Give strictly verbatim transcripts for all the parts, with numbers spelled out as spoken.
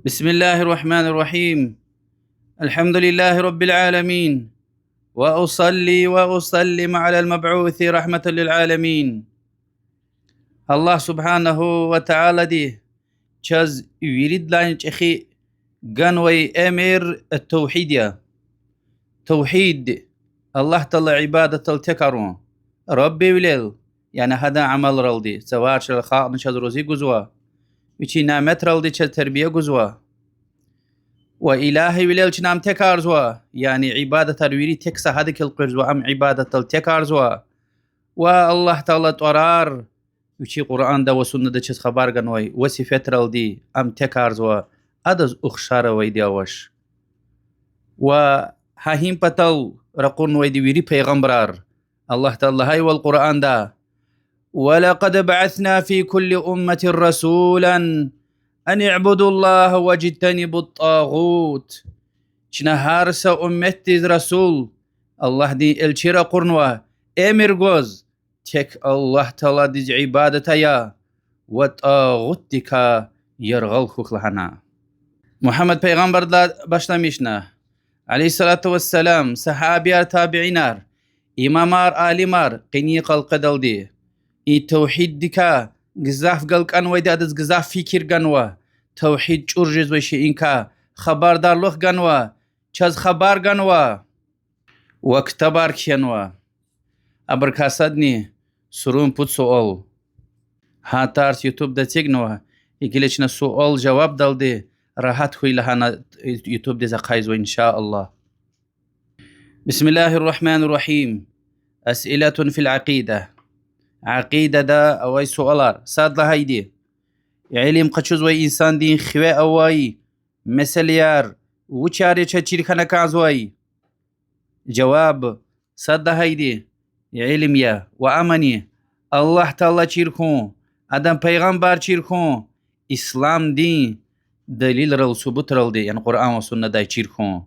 بسم الله الرحمن الرحيم. الحمد لله رب العالمين. وأصلي وأسلم على المبعوث رحمة للعالمين. Аллагь سبحانه وتعالىди чаз виридалайни чӀехи ганвай эмир тавгьид я. Тавгьид, Аллагь Таала ибадатдал текарун. Раббивилел, яни гьадан амалралди, цавар чӀал халкьна чаз рузи гузва, вичин няметралди чаз тербия гузва. Ва илагьивилел чна ам текарзава, яни ибадатар вири тек са гьадахъ элкъуьрзава, ам ибадатдал текарзава. Ва Аллагь Таала тӀварар вичи Къуръанда ва суннада чаз хабар ганвай ва сифетралди ам текарзава, адаз ухшар авайди авач. Ва гьа гьин патал ракъурнавайди вири пайгъамбарар. Аллагь Таала лагьайвал Къуръанда: ولقد بعثنا في كل أمة رسولا أن اعبدوا الله واجتنبوا الطاغوت. Чна гьар са умметдиз расул, Аллагьдин элчи ракъурнава, эмир гваз, тек Аллагь Тааладиз ибадат ая ва тӀагъутдикай яргъал хьухь лагьана. Мугьаммад пайгъамбардилай башламишна, عليه الصلاة والسلام, сагьабияр, табиинар, имамар, алимар къенин къалкъадалди и тавгьиддикай гзаф галкӀанвайди, адаз гзаф фикир ганва, тавгьид чӀур жезвай шейиникай хабардарлух ганва, чаз хабар ганва ва ктабар кхьенва. Абурукай садни сурун пуд суал. Гьа тарс ютубда эцигнава, гила чна суал-жавабдалди рагьат хьуй лагьана ютубдиз ахъайзава, إن شاء الله. بسم الله الرحمن الرحيم. أسئلة في العقيدة. Акъидада авай суалар. Сад лагьайди: илим къачузвай инсандин хиве авай месэлаяр вучар я чаз чир хьана кӀанзавай? Жаваб: сад лагьайди илим я, ва амани Аллагь Таала чир хьун, адан пайгъамбар чир хьун, ислам дин далилрал, субутралди, яни Къуръан ва суннадай чир хьун.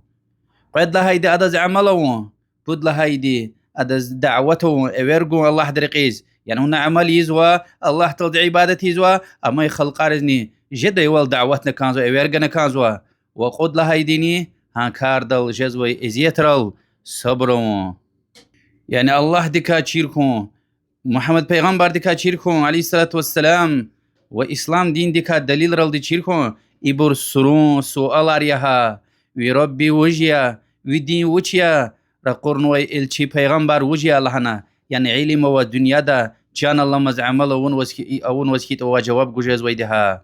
Кьвед лагьайди адаз амал авун, пуд лагьайди адаз дават авун, эвер гун Аллагьдин рекьиз, яни вуна амал ийизва, Аллагь Тааладиз ибадат ийизва, амай халкьаризни жедайвал даватна кӀанзава, эвер гана кӀанзава. Ва кьуд лагьайдини гьа кардал жезвай эзиятрал сабур авун. Яни Аллагьдикай чир хьун, Мугьаммад пайгъамбардикай чир хьун, عليه الصلاة والسلام, ва ислам диндикай далилралди чир хьун, ибур сурун суалар я гьа: ви Рабби вуж я, ви дин вуч я, ракъурнавай элчи пайгъамбар вуж я лагьана, яни илим аваз дуьньяда чан аламаз амал авунваз хьи-, авунваз хьайитӀа, ваз жаваб гуз жезвайди гьа.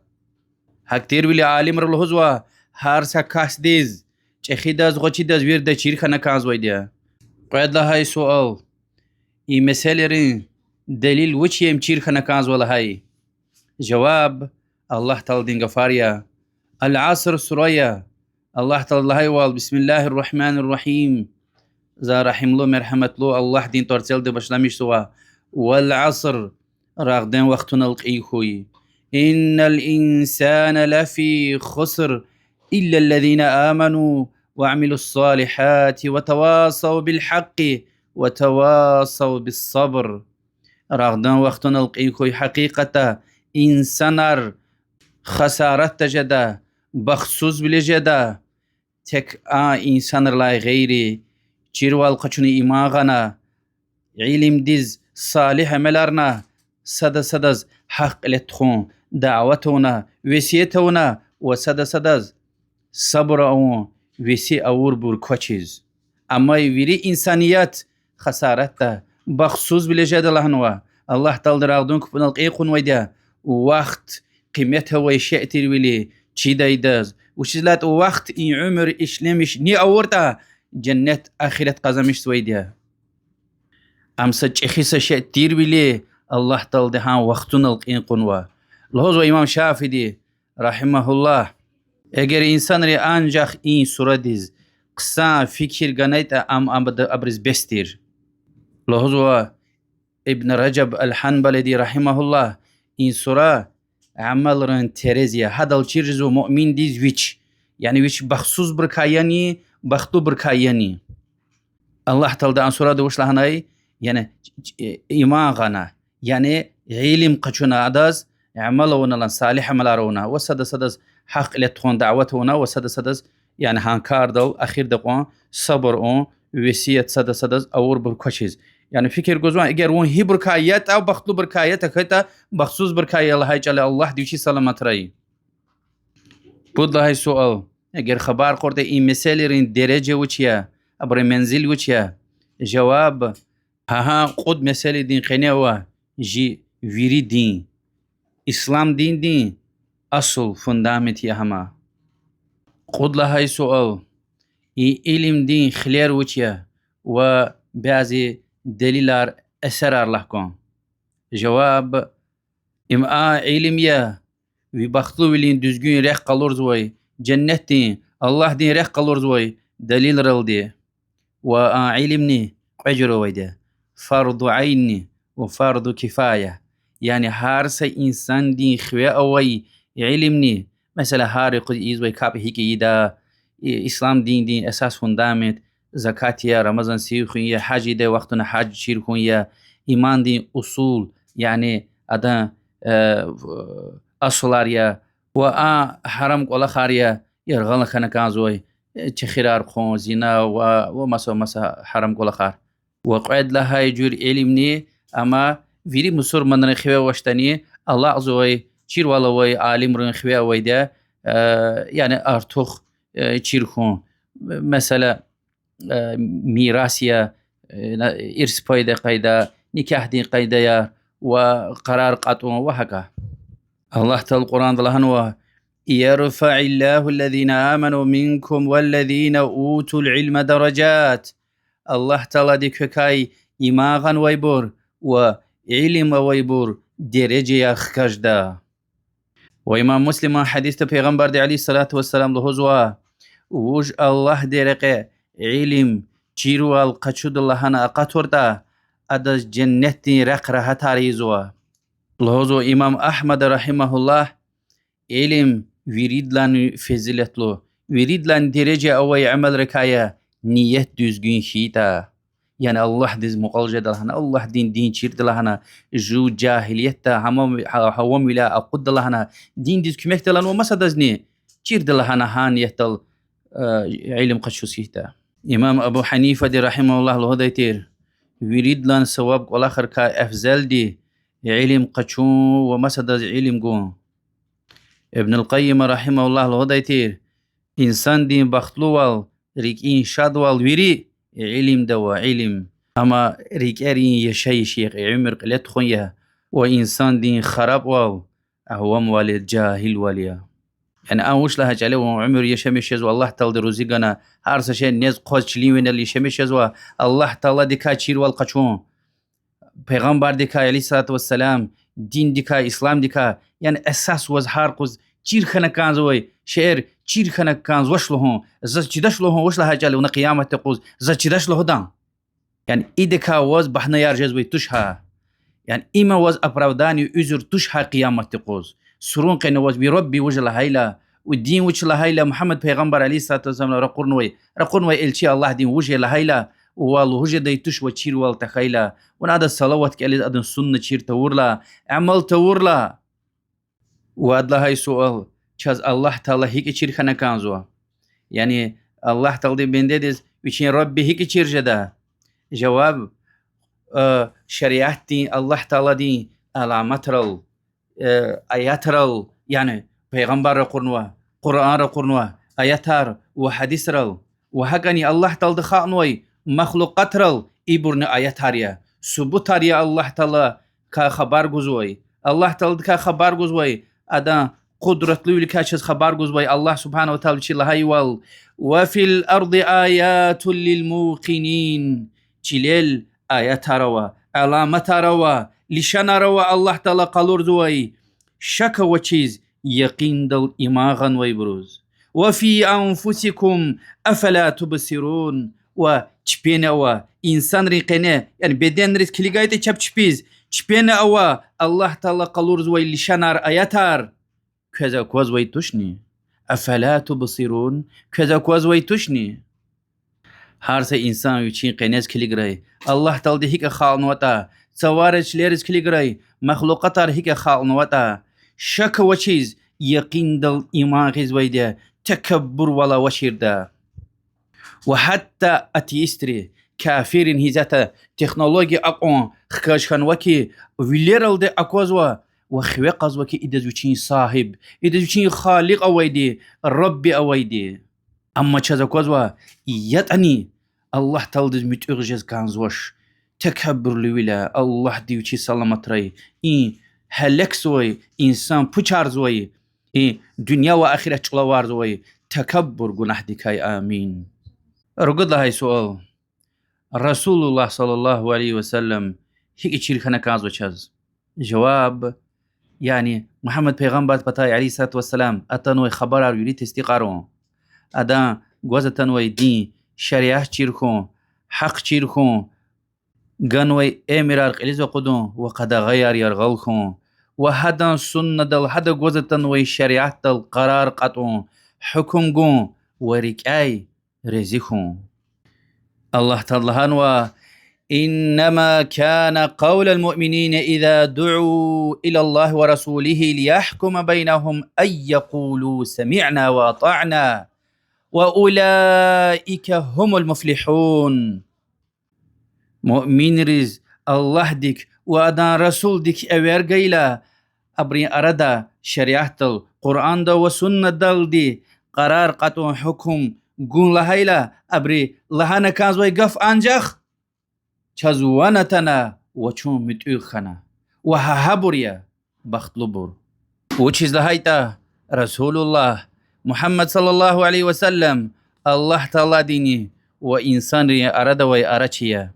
ГьакӀ тирвиляй алимри лугьузва, гьар са касдиз, чӀехидаз, гъвечӀидаз, вирида чир хьана кӀанзавайди я. Кьвед лагьай суал: и месэлайрин далил вуч я, им чир хьана кӀанзава лагьай? Жаваб: Аллагь Тааладин гафар я. العصر сура я. Аллагь Таалади лагьайвал: بسم الله الرحمن الرحيم. За рагьимлу, мергьяматлу Аллагьдин тӀварцӀелди башламишзава. والعصر, рагъдан вахтунал кьин хьуй. إن الإنسان لفي خسر إلا الذين آمنوا وعملوا الصالحات وتواصوا بالحق وتواصوا بالصبر. Рагъдан вахтунал кьин хьуй, гьакъикъатда инсанар хасаратда жеда, бахтсузвиле жеда, тек а инсанрилай гъейри, чирвал къачуна, иман гъана, илимдиз, салигь амаларна, сада садаз гьахъ кьиле тухун, дават авуна, весият авуна ва сада садаз сабур авун, веси авурбур квачиз. Амай вири инсаният хасаратда, бахтсузвиле жеда лагьанва. Аллагь Таалади рагъдан капӀунал кьин кьунвайди я. Вахт къимет авай шей тирвиляй чидайдаз. Вучиз лагьайтӀа вахт, и уьмуьр ишлемишни авуртӀа, женнет, ахират къазанмишзавайди я. Ам са чӀехи са шей тирвиляй Аллагь Таалади гьа вахтунал кьин кьунва. Лугьузва имам Шафииди, رحمه الله: эгер инсанри анжах и сурадиз хъсан фикир ганайтӀа, ам аб-, абуруз бес тир. Лугьузва Ибн Ражаб аль-Гьанбалиди, رحمه الله: и сура амалрин терез я, гьадал чир жезва муъминдиз вич, яни вич бахтсузбурукай яни, бахтлубурукай яни. Аллагь Таалади а сурада вуч лагьанай? Яни иман гъана, яни илим къачуна, адаз амал авуналан, салигь амалар авуна ва сада садаз гьахъ кьиле тухун, дават авуна ва сада садаз, яни гьа кардал ахирда кьван сабур авун, весият сада садаз авурбур квачиз. Яни фикир гузвани, эгер вун гьибурукай ятӀа, бахтлубурукай я, тахьайтӀа бахтсузбурукай я лагьай чӀал я, Аллагьди вичи саламатрай. Пуд лагьай суал. Эгер хабар кьуртӀа, и месэлайрин дережа вуч я, абурун мензил вуч я? Жаваб: гьа-гьа кьуд месэладин къене ава жи вири дин, ислам диндин асул, фундамент я гьам. Кьуд лагьай суал: и илимдин хилер вуч я ва бязи делилар, эсерар лагь кван. Жаваб: им а илим я, ви бахтлувилин дуьзгуьн рехъ къалурзавай, женнетдин, Аллагьдин рехъ къалурзавай делилралди. Ва а илимни кьве жуьре авайди я: фарду айнни ва фарду кифая. Яни гьар са инсандин хиве авай илимни, месела, гьар юкъуз ийизвай капӀ гьикӀ ийида, и-, ислам диндин эсас, фундамент, закат я, Рамазан сив хуьн я, гьаж ийидай вахтунда гьаж чир хьун я, имандин усул, яни адан, э, в-, асулар я, ва а гьарам кӀвалахар я, яргъал хьана кӀанзавай, э, чехирар хъун, зина ва, ва маса-маса гьарам кӀвалахар. Ва кьвед лагьай жуьре илимни, амма вири мусурманрин хиве авачтӀани, алакьзавай, чирвал авай алимрин хиве авайди я, э, яни артух, э, чир хьун. Месела, э, мирас я, э, на-, ирс пайдин къайда, никягьдин къайдаяр ва къарар кьатӀун ва гьакӀа. Аллагь Таала Къуръанда лагьанва: يرفع الله الذين آمنوا منكم والذين أوتوا العلم درجات. Аллагь Таалади квекай иман гъанвайбур ва илим авайбур дережаяр хкажда. Ва имам Муслиман гьадисда Пайгъамбарди عليه الصلاة والسلام лугьузва: вуж Аллагьдин рекье илим, чирвал къачуда лагьана акъатуртӀа, адаз женнетдин рехъ рагьатар ийизва. Лугьузва имам Агьмада رحمه الله: илим виридалайни фазилатлу, виридалайни дережа авай амалрикай я ният дуьзгуьн хьайитӀа. Яни Аллагьдиз мукьвал жеда лагьана, Аллагьдин дин чирда лагьана, жув жагьилиятда гьавамвиляй акъудда лагьана, диндиз куьмекда лагьана ва масадазни чирда лагьана, гьа ниятдал, э, илим къачуз хьайитӀа. Имам Абу Гьанифади رحمه الله лугьудай тир: виридалайни саваб кӀвалахрикай афзалди илим къачун ва масадаз илим гун. Ибн аль-Къаййима رحمه الله лугьудай тир: инсандин бахтлувал, рикӀин шадвал вири илимда ава, илим. Амма рикӀерин яшайиш я, уьмуьр кьиле тухун я, ва инсандин харабвал авамвал я, жагьилвал я. Яни а вуч лагьай чӀал я, вун уьмуьр яшамиш жезва, Аллагь Таалади рузи гана, гьар са шей нез-хъваз, чилин-винел яшамиш жезва, Аллагь Тааладикай чирвал къачун, Пайгъамбардикай عليه الصلاة والسلام, диндикай, исламдикай, яни эсас ваз гьар къуз чир хьана кӀанзавай шейэр чир хьана кӀанзавач лугьун, заз чидач лугьун, вуч лагьай чӀал я, вуна къияматдин юкъуз заз чидач лугьудан. Яни идакай ваз багьнаяр жезвай туш гьа. Яни има ваз оправдание, уьзуьр туш гьа къияматдин юкъуз. Сурун къене ваз ви Рабби вуж я лагьайла, ви дин вуч я лагьайла, Мугьаммад пайгъамбар عليه الصلاة والسلام ракъурнавай, ракъурнавай элчи Аллагьдин вуж я лагьайла, ва лугьуз жедай туш ваз чирвал тахьайла, вуна адаз салават кӀелиз, адан сунна чир тавурла, амал тавурла. Ва ад лагьай суал: чаз Аллагь Таала гьикӀ чир хьана кӀанзава? Яни Аллагь Таалади бендедиз вичин Рабби гьикӀ чир жеда? Жаваб: э, шариатдин, Аллагь Тааладин аламатрал, э, аятрал, яни пайгъамбар ракъурнава, Къуръан ракъурнава, аятар ва гьадисрал, ва гьакӀани Аллагь Таалади халкьнавай махлукьатрал, ибурни аятар я, субутар я Аллагь Тааладикай хабар гузвай, Аллагь Тааладикай хабар гузвай, адан къудратлувиликай чаз хабар гузвай Аллагь سبحانه وتعالى чи лагьайвал: وفي الأرض آيات للموقنين. Чилел аятар ава, аламатар ава, лишанар ава Аллагь Таала къалурзавай шак авачиз, якъиндал иман гъанвайбуруз. وفي أنفسكم أفلا تبصرون. Ва чпени ава, инсанрин къене, яни беденриз килигайтӀа чеб чпиз, чпени ава Аллагь Таала къалурзавай лишанар, аятар. Квез аквазвай тушни? أفلا تبصرون. Квез аквазвай тушни? Гьар са инсан вичин къенез килиграй, Аллагь Таалади гьикӀ халкьнаватӀа, цавара чилериз килиграй, махлукьатар гьикӀ халкьнаватӀа. Шак авачиз, якъиндал иман гъизвайди я, такаббурвал авачирда. Ва гьатта атеистри, кафиррин гьисятда технология акьван хкаж хьанва хьи, вилералди аквазва ва хиве кьазва хьи, идаз вичин сагьиб, идаз вичин Халикь авайди, Рабби авайди. Амма чаз аквазва, ятӀани Аллагь Тааладиз муьтӀуьгъ жез кӀанзавач. Такаббурлувиляй Аллагьди вичи саламатрай, и гьалекзавай, инсан пучарзавай, и дуьнья ва ахират чӀулаварзавай такаббур гунагьдикай. Амин. Ругуд лагьай суал. رسول الله صلى الله عليه وسلم гьикӀ чир хьана кӀанзава чаз? Жаваб: яни Мугьаммад пайгъамбардин патай, عليه الصلاة والسلام, атанвай хабарар вири тестикьарун, адан гваз атанвай дин, шариат чир хьун, гьахъ чир хьун, ганвай эмирар кьилиз акъудун ва къадагъаяр яргъал хьун, ва гьадан суннадал, гьада гваз атанвай шариатдал къарар кьатӀун, гьукум гун ва рикӀяй рази хьун. Аллагь Таалади лагьанва: إنما كان قول المؤمنين إذا دعوا إلى الله ورسوله ليحكم بينهم أن يقولوا سمعنا وأطعنا وأولئك هم المفلحون. Муъминриз Аллагьдик ва адан расулдик эвер гайила, абурун арада шариатдал, Къуръанда ва суннадалди къарар кьатӀун, гьукум гун лагьайла, абуру лагьана кӀанзавай гаф анжах: чаз ван атана ва чун муьтӀуьгъ хьана. Ва гьа гьабур я бахтлубур. Вучиз лагьайтӀа Расулуллагь Мугьаммад صلى الله عليه وسلم Аллагь Тааладини ва инсанрин арада авай арачи я.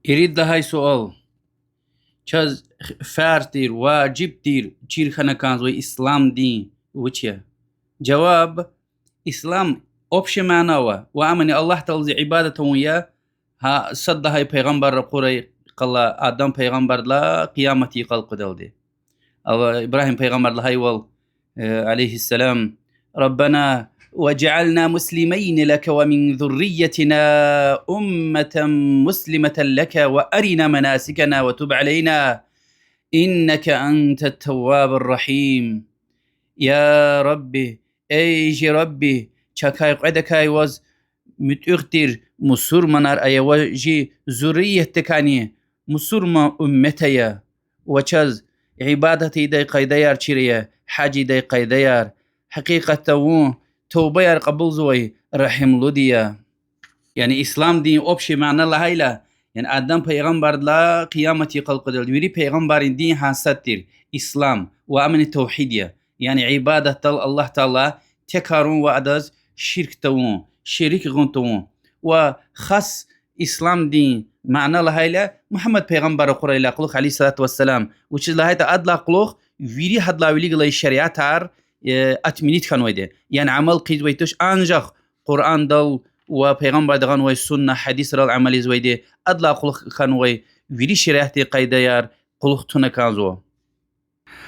Ирид лагьай суал. Чаз фарз тир, важиб тир чир хьана кӀанзавай ислам дин вуч я? Жаваб: ислам общий мана ава, ва ам яни Аллагь Тааладиз ибадат авун я, гьа сад лагьай пайгъамбар ракъурай къала, Адам пайгъамбардилай Къиямат йикъал къведалди. Ибрагьим пайгъамбарди лагьайвал, عليه السلام: ربنا واجعلنا مسلمين لك ومن ذريتنا أمة مسلمة لك وأرنا مناسكنا وتب علينا إنك أنت التواب الرحيم. Я Рабби, эй жи Рабби, чакай кьведакай ваз муьтӀуьгъ тир мусурманар ая ва жи зурриятдикайни мусурман уммет ая, ва чаз ибадат ийидай къайдаяр чир ая, гьаж ийидай къайдаяр. Гьакъикъатда вун тавбаяр кьабулзавай регьимлуди я. Яни ислам дин общий мана лагьайла, яни Адам пайгъамбардилай Къиямат йикъал къведалди вири пайгъамбаррин дин гьа сад тир, ислам, ва ам яни тавгьид я. Яни ибадатдал Аллагь Таала текарун ва адаз ширк тавун, шерик гъун тавун. Ва хас ислам дин мана лагьайла, Мугьаммад пайгъамбар ракъурайдалай кьулухъ, عليه الصلاة والسلام, вучиз лагьайтӀа адалай кьулухъ вири гьадалай вилик галай шариатар отменить хьанвайди я. Яни амал хъийизвай туш анжах Къуръандал ва пайгъамбарди гъанвай сунна, гьадисрал амал ийизвайди, адалай кьулухъ хьанвай вири шариатдин къайдаяр кьулухъ туна кӀанзава.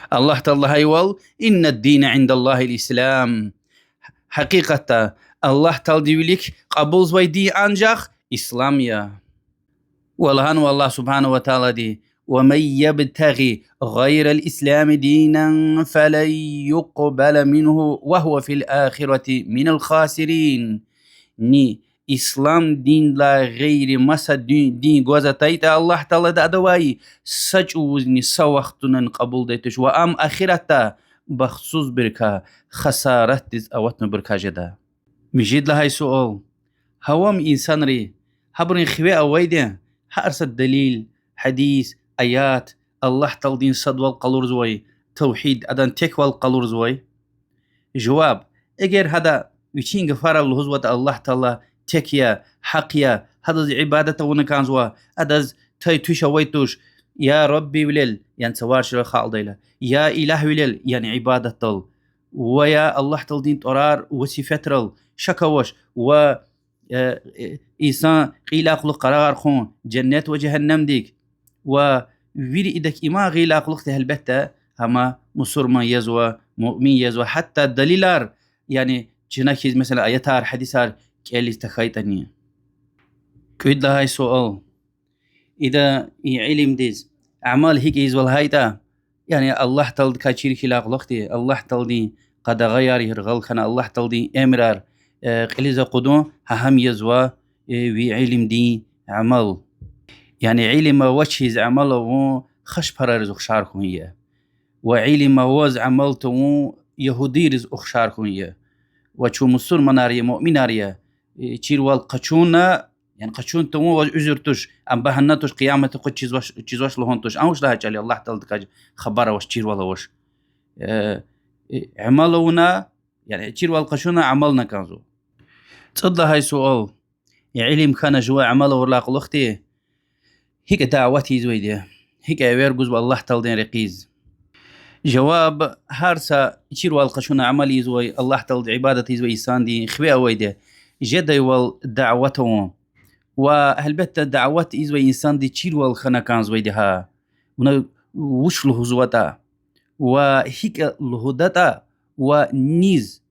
Аллагь Таала лагьайвал: إن الدين عند الله الإسلام. Гьакъикъатда Аллагь Тааладин вилик кьабулзавай дин анжах ислам я. Ва лагьанва Аллагь سبحانه وتعالىди: ومن يبتغ غير الإسلام دينا فلن يقبل منه وهو في الآخرة من الخاسرين. Ни ислам диндилай гъейри маса дин, дин гваз атайтӀа Аллагь Таалади, адавай са чӀавузни са вахтундани кьабулдай туш ва ам ахиратда бахтсузбурукай, хасаратдиз аватнабурукай жеда. Муьжуьд лагьай суал. Гьавам инсанри, гьабурун хиве авайди я гьар са далил, гьадис, аят, Аллагь Тааладин садвал къалурзавай, тавгьид, адан теквал къалурзавай? Жаваб: эгер гьада вичин гафарал лугьузватӀа Аллагь Таала тек я, гьахъ я, гьадаз ибадат авуна кӀанзава, адаз тай-туьш авай туш, я Раббивилел, яни цавар чӀуру халкьдайла, я Илагьвилел, яни ибадатдал, ва я Аллагь Тааладин тӀварар ва сифетрал шак авач, ва инсан кьейидалай кьулухъ къарагъар хъун женнет ва жегьеннемдик, ва вири идак иман гъайидалай кьулухъди, гьелбетда, гьам мусурман язва, муъмин язва, гьатта далилар, яни чна хьиз, месела, аятар, гьадисар кӀелиз тахьайтӀани. КӀуьд лагьай суал. Ида и илимдиз амал гьикӀ ийизва лагьайтӀа, Яни Аллагь Тааладикай чир хьайила кьулухъди, Аллагь Тааладин къадагъаяр яргъал хьана, Аллагь Тааладин эмирар, э, кьилиз акъудун, гьа гьам язва, э, ви илимдин амал. Яни илим авачиз амал авун хашпарайриз ухшар хьун я. Ва илим аваз амал тавун ягьудийриз ухшар хьун я. Ва чун мусурманар я, муъминар я, э, чирвал къачуна, яни къачун тавун ваз уьзуьр туш, ам багьана туш, къиямат къуз чизвач, чизвач лугьун туш. Ам вуч лагьай чӀал я, Аллагь Тааладикай хабар авач, чирвал авач. Э, э, амал авуна, яни чирвал къачуна амална кӀанзава. ЦӀуд лагьай суал. Илим хьана жува амал авурла кьулухъди гьикӀ дават ийизвайди я, гьикӀ эвер гузва Аллагь Тааладин рекьиз? Жаваб: гьар са чирвал къачуна амал ийизвай, Аллагь Тааладиз ибадат ийизвай инсандин хиве авайди я жедайвал дават авун. Ва гьелбетда, дават ийизвай инсанди чирвал хьана кӀанзавайди я гьа. Вуна вуч лугьузватӀа, ва гьикӀ лугьудатӀа, ва низ,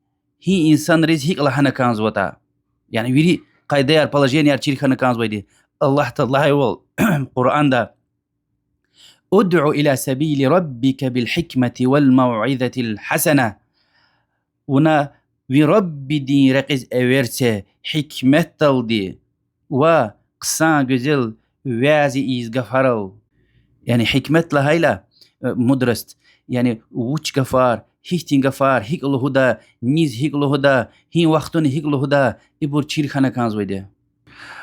гьи инсанриз гьикӀ лагьана кӀанзаватӀа. Яни вири къайдаяр, положенияр чир хьана кӀанзавайди. Аллагь Таалади лагьайвал Къуръанда: ادع إلى سبيل ربك بالحكمة والموعظة الحسنة. Вуна ви Раббидин рекьиз эвер це гьикметдалди ва хъсан гуьзел вязи ийиз гафарал. Яни гьикмет лагьайла, э, мудрость, яни вуч гафар, гьихьтин гафар, гьикӀ лугьуда, низ гьикӀ лугьуда, гьи вахтунда гьикӀ лугьуда, ибур чир хьана кӀанзавайди я.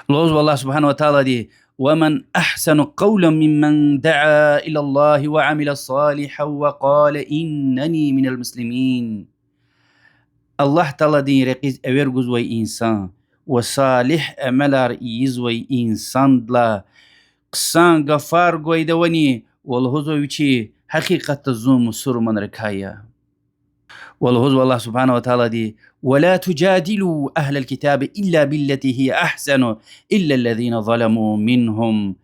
Лугьузва Аллагь سبحانه وتعالىди: ومن أحسن قولا ممن دعا إلى الله وعمل صالحا وقال إنني من المسلمين. Аллагь Тааладин рекьиз эвер гузвай инсан ва салигь амалар ийизвай инсандилай хъсан гафар гвайди авани, ва лугьузва вичи: гьакъикъатда зун мусурманрикай я. Ва лугьузва Аллагь سبحانه وتعالىди: ولا تجادلوا أهل الكتاب إلا بالتي هي أحسن إلا الذين ظلموا منهم.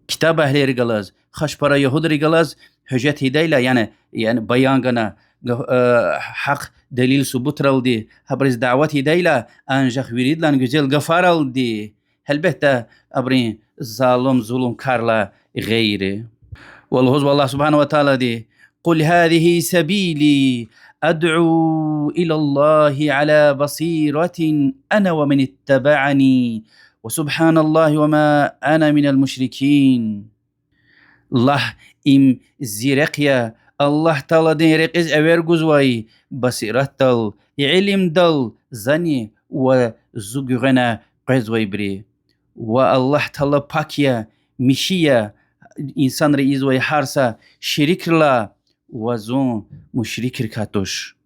Китаб агьлийри галаз, хашпара ягьудри галаз гьуьжет ийидайла, яни, яни баян гана, га-, э, гьахъ делил субутралди, гьабуруз дават ийидайла, анжах виридалай гуьзел гафаралди. Гьелбетда, абурун залум, зулумкаррилай гъейри. Ва лугьузва Аллагь سبحانه وتعالىди: قل هذه سبيلي أدعو إلى الله على بصيرة أنا ومن اتبعني وسبحان الله وما أنا من المشركين. Лагь: им зи рехъ я, Аллагь Тааладин рекьиз эвер гузвай, басиратдал, илимдал, зани ва зи гуьгъуьна къвезвайбуру. Ва Аллагь Таала пак я, михьи я инсанри ийизвай гьар са шерикрилай, ва зун мушрикрикай туш.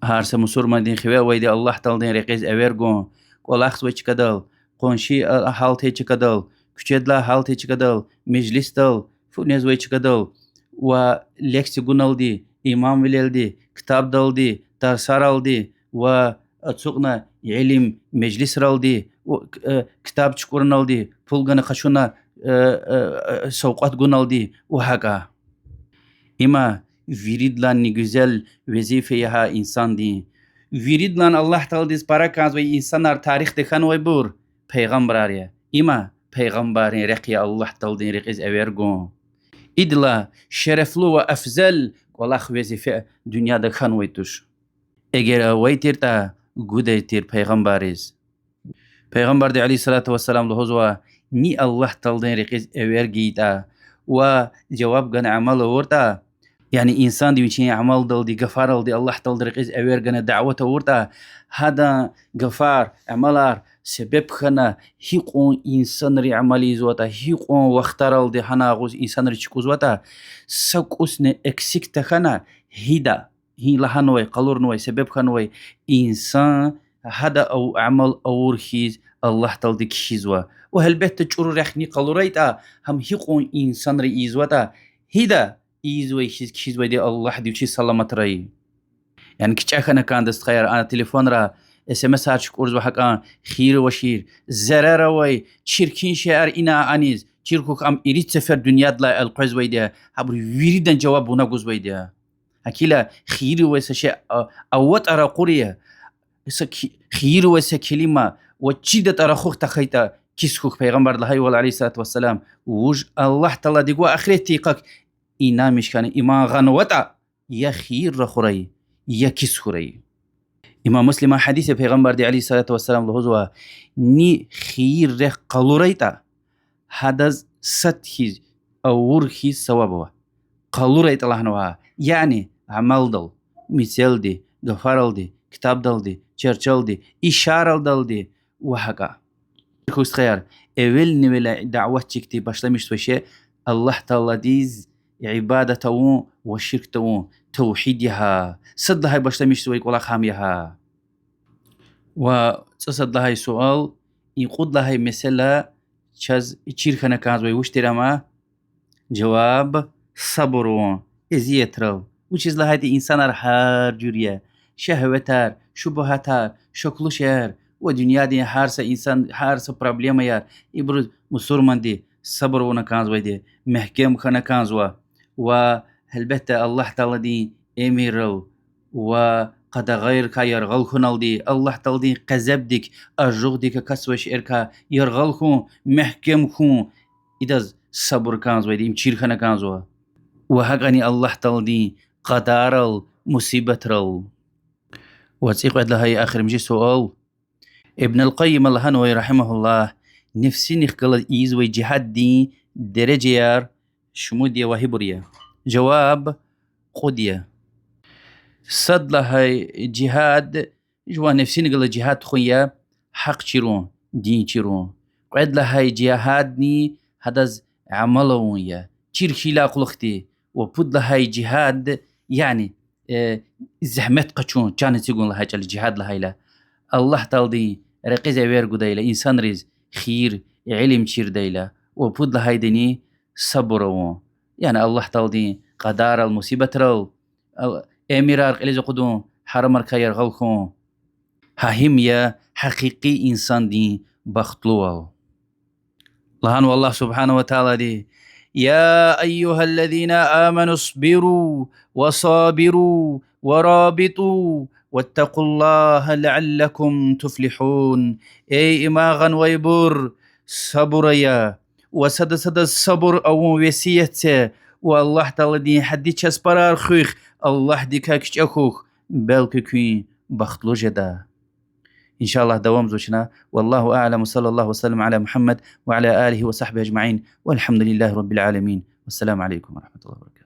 Гьар са мусурмандин хиве авайди Аллагь Тааладин рекьиз эвер гун, кӀвалахзавай чкадал, къунши агьалди тир чкадал, куьчедилай агьалди тир чкадал, межлисдал, фу незвай чкадал, ва лекция гуналди, имамвилелди, ктабдалди, тарсаралди, ва ацукьна илим межлисралди, ва, э, ктаб чукӀуруналди, пул гана къачуна, э, э, э, савкьват гуналди, ва гьакӀа. Има виридалайни гуьзел везифа я гьа инсандин. Виридалай Аллагь Тааладиз пара кӀанзавай инсанар тарихда хьанвайбур пайгъамбарар я. Има пайгъамбаррин рехъ я Аллагь Тааладин рекьиз эвер гун. Идалай шерефлу ва афзал кӀвалах, везифа дуьньяда хьанвай туш. Эгер авай тиртӀа, гудай тир пайгъамбарриз. Пайгъамбарди عليه الصلاة والسلام лугьузва: ни Аллагь Тааладин рекьиз эвер гайитӀа ва жаваб гана амал авуртӀа, яни инсанди вичин амалдалди, гафаралди Аллагь Тааладин рекьиз эвер гана дават авуртӀа, гьадан гафар, амалар себеб хьана гьикьван инсанри амал ийизватӀа, гьикьван вахтаралди гьана агъуз инсанри чукӀузватӀа, са кӀусни эксик тахьана, гьида, гьи лагьанвай, къалурнавай, себеб хьанвай инсан гьада ав-, амал авур хьиз Аллагь Таалади кхьизва. Ва гьелбетда, чӀуру рехъ ни къалурайтӀа, гьам гьикьван инсанри ийизватӀа, гьида ийизвай хьиз кхьизвайди Аллагьди вичиз саламатрай. Яни кичӀе хьана кӀанда, стхаяр, а телефонра эсэмэсар чукӀурзава гьакӀан хийир авачир, зарар авай, чиркин шейэр ина аниз, чир хьухь, ам ирид сефер дуьньядилай элкъвезвайди я, гьабурун виридан жаваб вуна гузвайди я. Гьакила хийир авай са шей а-, аватӀа ракъур я, са ки-, хийир авай са келима ва чидатӀа рахух тахьайтӀа кис хьухь. Пайгъамбарди лагьайвал, عليه الصلاة والسلام, вуж Аллагь Тааладик ва ахиратдин йикъак Инанмиш хьана, иман гъанватӀа, я хийир рахурай, я кис хьурай. Имам Муслиман гьадис я, Пайгъамбарди عليه الصلاة والسلام лугьузва: ни хийир рехъ къалурайтӀа, гьадаз сад хьиз, авур хьиз саваб ава. КъалурайтӀа лагьанва, яни амалдал, мецелди, гафаралди, ктабдалди, чарчалди, ишаралдалди ва гьакӀа. Хьи стхаяр, эвелни-эвел даъватчикди башламишзавай шей Аллагь Тааладиз ибадат авун ва ширк тавун, тавгьид я гьа. Сад лагьай башламишзавай кӀвалах гьам я гьа. Ва цӀусад лагьай суал, и кьуд лагьай месэла чаз чир хьана кӀанзавай вуч тир ама? Жаваб: сабур авун эзиятрал. Вучиз лагьайтӀа инсанар гьар жуьре я: шегьветар, шубугьатар, шаклушар ва дуьньядин гьар са инсан, гьар са проблемаяр. Ибуруз мусурманди сабур авуна кӀанзавайди, мягькем хьана кӀанзава. Ва гьелбетда Аллагь Тааладин эмиррал ва къадагъайрикай яргъал хьуналди, Аллагь Тааладин къезебдик, ажугъдик акатзавай шейэрикай яргъал хьун, мягькем хьун, идаз сабур кӀанзавайди, им чир хьана кӀанзава. Ва гьакӀани Аллагь Тааладин къадаррал, мусибатрал. Ва цӀикьвед лагьай, эхиримжи суал. Ибн аль-Къаййима лагьанвай, رحمه الله, нефсинихъ галаз ийизвай жигьаддин дережаяр шумуд я ва гьибур я? Жаваб: кьуд я. Сад лагьай жигьад, жуван нефсини галаз жигьад тухун я, гьахъ чирун, дин чирун. Кьвед лагьай жигьадни гьадаз амал авун я, чир хьайила кьулухъди. Ва пуд лагьай жигьад, яни, э, зегьмет къачун, чан эцигун лагьай чӀал я жигьад лагьайла. Аллагь Тааладин рекьиз эвер гудайла, инсанриз хийир, илим чирдайла. Ва пуд лагьайдини сабур авун. Яни Аллагь Тааладин къадаррал, мусибатрал, ал-, эмирар кьилиз акъудун, гьарамрикай яргъал хьун. Гьа им я гьакъикъи инсандин бахтлувал. Лагьанва Аллагь سبحانه وتعالىди: يا أيها الذين آمنوا اصبروا وصابروا ورابطوا واتقوا الله لعلكم تفلحون. Эй иман гъанвайбур, сабур ая ва сада-садаз сабур авун весият це, ва Аллагь Тааладин гьадди часпарар хуьх, Аллагьдикай кичӀе хьухь, белки куьн бахтлу жеда. إن شاء الله, давамзава чна. والله أعلم، وصلى الله وسلم على محمد وعلى آله وصحبه أجمعين، والحمد لله رب العالمين. والسلام عليكم ورحمة الله وبركاته.